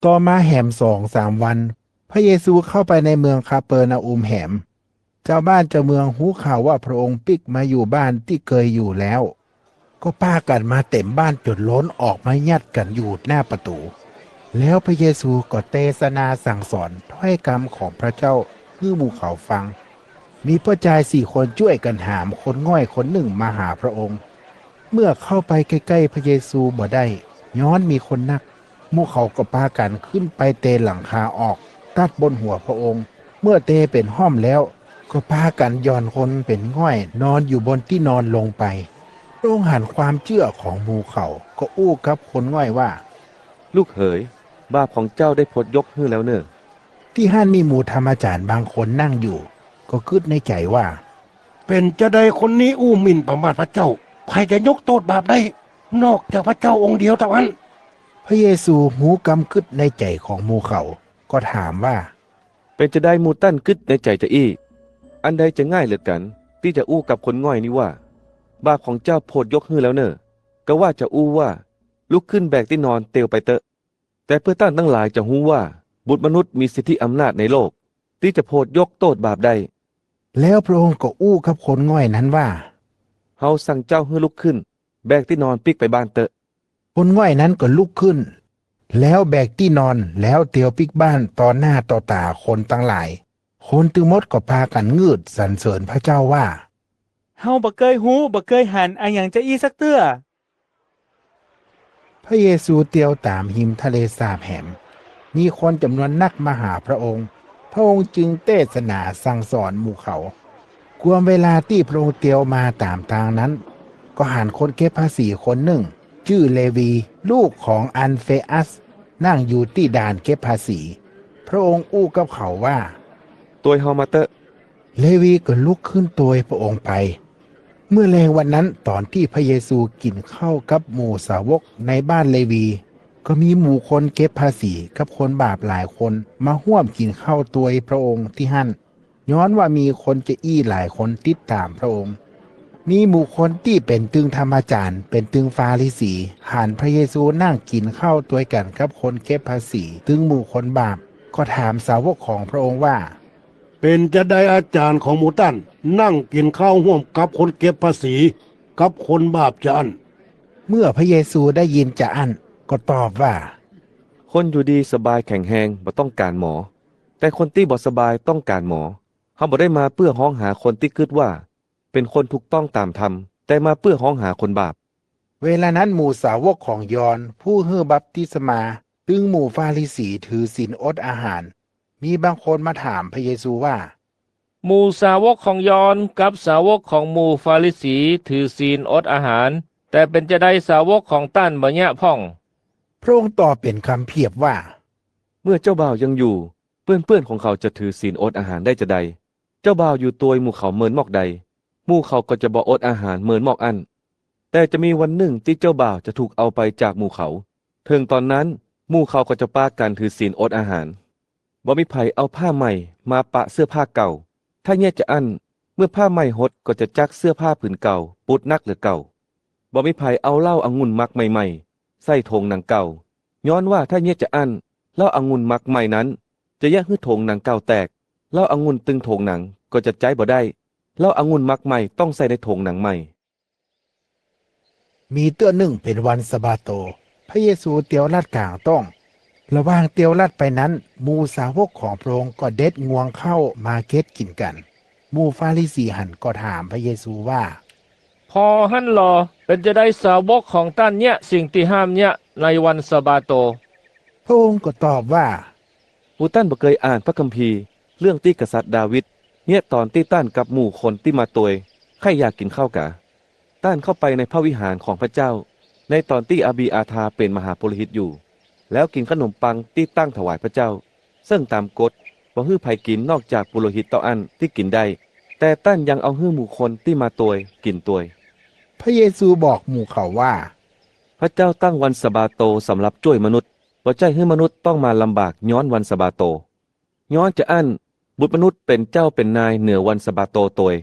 ຕໍ່ມາແຮມສອງສາມວັນ, ພະເຢຊູເຂົ້າໄປໃນເມືອງຄາເປີນາອຸມແຮມ. ເຈົ້າບ້ານເຈົ້າເມືອງຮູ້ຂ່າວວ່າພະອົງປິກມາຢູ່ບ້ານທີ່ເຄີຍຢູ່ແລ້ວ, ກໍພາກັນມາເຕັມບ້ານຈົນລົ້ນອອກມາຍັດກັນຢູ່ໜ້າປະຕູ. ແລ້ວພະເຢຊູກໍເທສະນາສັ່ງສອນຖ້ອຍຄຳຂອງພະເຈົ້າໃຫ້ໝູ່ເຂົາຟັງ. ມີພໍ່ຈາຍສີ່ຄົນຊ່ວຍກັນຫາມຄົນງ່ອຍຄົນໜຶ່ງມາຫາພະອົງ. ເມື່ອເຂົ້າໄປໃກ້ໆພະເຢຊູບໍ່ໄດ້, ຍ້ອນມີຄົນນັກ, ໝູ່ເຂົາກໍພາກັນຂຶ້ນໄປເຕຫຼັງຄາອອກ, ຕັດບົນຫົວພະອົງ. ເມື່ອເຕເປັນຫ້ອມແລ້ວ, ກໍພາກັນຢ່ອນຄົນເປັນງ່ອຍນອນຢູ່ບົນທີ່ນອນລົງໄປ. ພະອົງຫັນຄວາມເຊື່ອຂອງໝູ່ເຂົາ, ກໍອູ້ກັບຄົນງ່ອຍວ່າ, ລູກເອີຍ, ບາບຂອງເຈົ້າໄດ້ໂພດຍົກໃຫ້ແລ້ວເນີ. ທີ່ຫັ້ນມີໝູ່ທຳມາຈານບາງຄົນນັ່ງຢູ່, ກໍຄິດໃນໃຈວ່າ, ເປັນຈັ່ງໃດຄົນນີ້ອູ້ໝິ່ນປະມາດພະເຈົ້າ? ໃຜຈະຍົກໂທດບາບໄດ້ ນອກຈາກພະເຈົ້າອົງດຽວເທົ່ານັ້ນ? ພະເຢຊູຮູ້ຄວາມຄິດໃນໃຈຂອງໝູ່ເຂົາ, ກໍຖາມວ່າ, ເປັນຈັ່ງໃດໝູ່ທ່ານຄິດໃນໃຈຈະອີກ? ອັນໃດຈະງ່າຍເຫຼືອກັນ ທີ່ຈະອູ້ກັບຄົນງ່ອຍນີ້ວ່າ, ບາບຂອງເຈົ້າໂພດຍົກໃຫ້ແລ້ວເນີ, ກະວ່າຈະອູ້ວ່າ, ລຸກຂຶ້ນແບກທີ່ນອນເຕວໄປເຕີະ. ແຕ່ເພື່ອທ່ານທັງຫຼາຍຈະຮູ້ວ່າ, ບຸດມະນຸດມີສິດທິອຳນາດໃນໂລກ ທີ່ຈະໂພດຍົກໂທດບາບໄດ້. ແລ້ວພະອົງກໍອູ້ກັບຄົນງ່ອຍນັ້ນວ່າ, ເຮົາສັ່ງເຈົ້າໃຫ້ລຸກຂຶ້ນ, ແບກທີ່ນອນປິກໄປບ້ານເຕີະ. ຄົນງ່ອຍນັ້ນກໍລຸກຂຶ້ນ, ແລ້ວແບກທີ່ນອນ, ແລ້ວເຕວປິກບ້ານຕໍ່ໜ້າຕໍ່ຕາຄົນທັງຫຼາຍ. ຄົນທັງໝົດກໍພາກັນງືດສັນເສີນພະເຈົ້າວ່າ, ເຮົາບໍ່ເຄີຍຮູ້, ບໍ່ເຄີຍຫັນອາຫຍັງຈັ່ງຊີ້ຈັກເທື່ອ. ພະເຢຊູເຕວຕາມຮິມທະເລສາບແຮມ, ມີຄົນຈຳນວນນັກມາຫາພະອົງ, ພະອົງຈຶ່ງເທສະໜາສັ່ງສອນໝູ່ເຂົາ. ກວມເວລາທີ່ພະອົງເຕວມາຕາມທາງນັ້ນ, ກໍຫັນຄົນເກັບພາສີຄົນໜຶ່ງ, ຊື່ເລວີ, ລູກຂອງອັນເຟອັດ, ນັ່ງຢູ່ທີ່ດ່ານເກັບພາສີ. ພະອົງອູ້ກັບເຂົາວ່າ, ຕວຍເຮົາມາເຕີະ. ເລວີກໍລຸກຂຶ້ນຕວຍພະອົງໄປ. ເມື່ອແລງວັນນັ້ນ, ຕອນທີ່ພະເຢຊູກິນເຂົ້າກັບໝູ່ສາວົກໃນບ້ານເລວີ, ກໍມີໝູ່ຄົນເກັບພາສີກັບຄົນບາບຫຼາຍຄົນມາຮ່ວມກິນເຂົ້າຕວຍພະອົງທີ່ຫັ້ນ, ຍ້ອນວ່າມີຄົນຈະອີ່ຫຼາຍຄົນຕິດຕາມພະອົງ. ມີໝູ່ຄົນທີ່ເປັນຕຶ່ງທຳມາຈານ, ເປັນຕຶ່ງຟາຣິສີ, ຫັນພະເຢຊູນັ່ງກິນເຂົ້າຕວຍກັນກັບຄົນເກັບພາສີ, ຕຶ່ງໝູ່ຄົນບາບ, ກໍຖາມສາວົກຂອງພະອົງວ່າ, ເປັນຈັ່ງໃດອາຈານຂອງໝູ່ທ່ານນັ່ງກິນເຂົ້າຮ່ວມກັບຄົນເກັບພາສີ, ກັບຄົນບາບຈະອັ້ນ? ເມື່ອພະເຢຊູໄດ້ຍິນຈະອັ້ນ, ກໍຕອບວ່າ, ຄົນຢູ່ດີສະບາຍແຂງແຮງບໍ່ຕ້ອງການໝໍ, ແຕ່ຄົນທີ່ບໍ່ສະບາຍຕ້ອງການໝໍ. ເຮົາບໍ່ໄດ້ມາເພື່ອຮ້ອງຫາຄົນທີ່ຄິດວ່າເປັນຄົນຖືກຕ້ອງຕາມທຳ, ແຕ່ມາເພື່ອຮ້ອງຫາຄົນບາບ. ເວລານັ້ນໝູ່ສາວົກຂອງຢອນຜູ້ໃຫ້ບັບຕິສະມາ, ຕຶງໝູ່ຟາຣິສີຖືສິນອົດອາຫານ, ມີບາງຄົນມາຖາມພະເຢຊູວ່າ, ໝູ່ສາວົກຂອງຢອນກັບສາວົກຂອງໝູ່ຟາຣິສີຖືສິນອົດອາຫານ, ແຕ່ເປັນຈັ່ງໃດສາວົກຂອງທ່ານບໍ່ຍະພ້ອງ? ພະອົງຕອບເປັນຄຳພຽບວ່າ, ເມື່ອເຈົ້າບ່າວຍັງຢູ່, ເພື່ອນໆຂອງເຂົາຈະຖືສິນອົດອາຫານໄດ້ຈັ່ງໃດ? ເຈົ້າບ່າວຢູ່ຕວຍໝູ່ເຂົາເມີນມອກໃດ, ໝູ່ເຂົາກໍຈະບໍ່ອົດອາຫານເມີນມອກອັ້ນ. ແຕ່ຈະມີວັນໜຶ່ງທີ່ເຈົ້າບ່າວຈະຖືກເອົາໄປຈາກໝູ່ເຂົາ. ເຖິງຕອນນັ້ນ, ໝູ່ເຂົາກໍຈະປາກັນຖືສິນອົດອາຫານ. ບໍ່ມີໃຜເອົາຜ້າໃໝ່ມາປະເສື້ອຜ້າເກົ່າ. ຖ້າເຫຍຍະຈະອັ້ນ, ເມື່ອຜ້າໃໝ່ຫົດກໍຈະຈັກເສື້ອຜ້າຜືນເກົ່າປຸດໜັກເຫຼືອເກົ່າ. ບໍ່ມີໃຜເອົາເຫຼົ້າອະງຸ່ນໝັກໃໝ່ໆໃສ່ຖົງໜັງເກົ່າ, ຍ້ອນວ່າຖ້າເຫຍຍະຈະອັ້ນ, ເຫຼົ້າອະງຸ່ນໝັກໃໝ່ນັ້ນຈະເຫຍຍະໃຫ້ຖົງໜັງເກົ່າແຕກ, ເຫຼົ້າອະງຸ່ນຕຶງຖົງໜັງກໍຈະໃຊ້ບໍ່ໄດ້. ເຫຼົ້າອະງຸ່ນໝັກໃໝ່ຕ້ອງໃສ່ໃນຖົງໜັງໃໝ່. ມີເທື່ອໜຶ່ງເປັນວັນສະບາໂຕ, ພະເຢຊູຕຽວລັດກາງຕ້ອງ. ລະຫວ່າງຕຽວລັດໄປນັ້ນ, ໝູ່ສາວົກຂອງພະອົງກໍເດັດງວງເຂົ້າມາເກັດກິນກັນ. ໝູ່ຟາຣິສີຫັ້ນກໍຖາມພະເຢຊູວ່າ, ພໍຫັ້ນລໍ, ເປັນຈັ່ງໃດສາວົກຂອງທ່ານເຫຍຍະສິ່ງທີ່ຫ້າມເຫຍຍະໃນວັນສະບາໂຕ? ພະອົງກໍຕອບວ່າ, ໝູ່ທ່ານບໍ່ເຄີຍອ່ານພະຄຳພີເລື່ອງທີ່ກະສັດດາວິດເຫຍຍະຕອນທີ່ທ່ານກັບໝູ່ຄົນທີ່ມາໂຕຍໃຄ່ຢາກກິນເຂົ້າກາ? ທ່ານເຂົ້າໄປໃນພະວິຫານຂອງພະເຈົ້າໃນຕອນທີ່ອາບີອາທາເປັນມະຫາປຸໂຣຫິດຢູ່, ແລ້ວກິນຂະໜົມປັງທີ່ຕັ້ງຖວາຍພະເຈົ້າ, ເຊິ່ງຕາມກົດບໍ່ໃຫ້ໃຜກິນນອກຈາກປຸໂຣຫິດເທົ່ານັ້ນທີ່ກິນໄດ້, ແຕ່ທ່ານຍັງເອົາໃຫ້ໝູ່ຄົນທີ່ມາໂຕຍກິນຕວຍ. ພະເຢຊູບອກໝູ່ເຂົາວ່າ, ພະເຈົ້າຕັ້ງວັນສະບາໂຕສຳລັບຊ່ວຍມະນຸດ, ບໍ່ໃຊ້ໃຫ້ມະນຸດຕ້ອງມາລຳບາກຍ້ອນວັນສະບາໂຕ. ຍ້ອນຈະອັ້ນ, ບຸດມະນຸດເປັນເຈົ້າເປັນນາຍເໜືອວັນສະບາໂຕໂຕຍ.